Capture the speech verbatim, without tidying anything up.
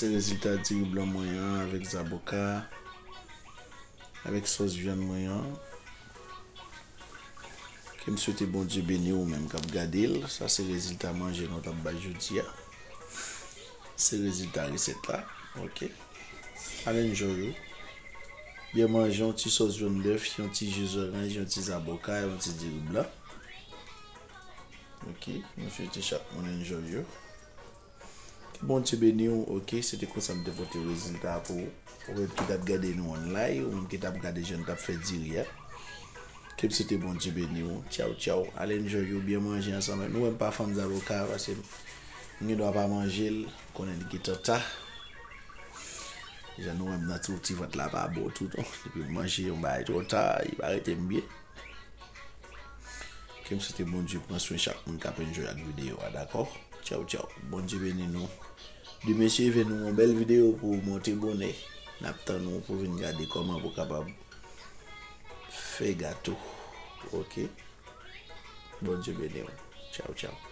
Se rezilta diri blan mwen an avèk zaboka, avèk sòs vyann mwen an. Ke m swete Bondye beni ou menm k ap gade l. Sa se rezilta manje nou t ap bay jodi a. Se rezilta resèt la. Ok. Al enjoy ou. Byen manje, yon ti sòs jòn dèf, yon ti ji zoranj, yon ti zaboka, yon ti diri blan. Ok. M swete chak moun enjoy yo. Ke Bondye beni w, ok, se te konsa m te pote rezilta pou ou. Ou menm ki t ap gade nou an live, ou menm ki t ap gade jan n t ap fè diri a. Ke m swete Bondye beni w. Tchaw, tchaw. Al enjoy ou, byen manje ansanm. Nou wè m pa fann zaboka, paske m gen dwa pa manje l, konnen li gentan ta. Jan nou wè m nan tou, ti vant la pa bon tou, non. Depi m manje yon bagay twò ta, li pa rete m byen. Ke m swete Bondye pran swen chak moun k ap enjoy ak videyo a, dakò? Tchaw, tchaw. Bondye beni nou. Demen, si Dye vle, nou yon bèl videyo pou monte bonè. N ap tann ou pou vin gade kòman pou kapab fè gato. Ok? Bondye beni w. Tchaw, tchaw.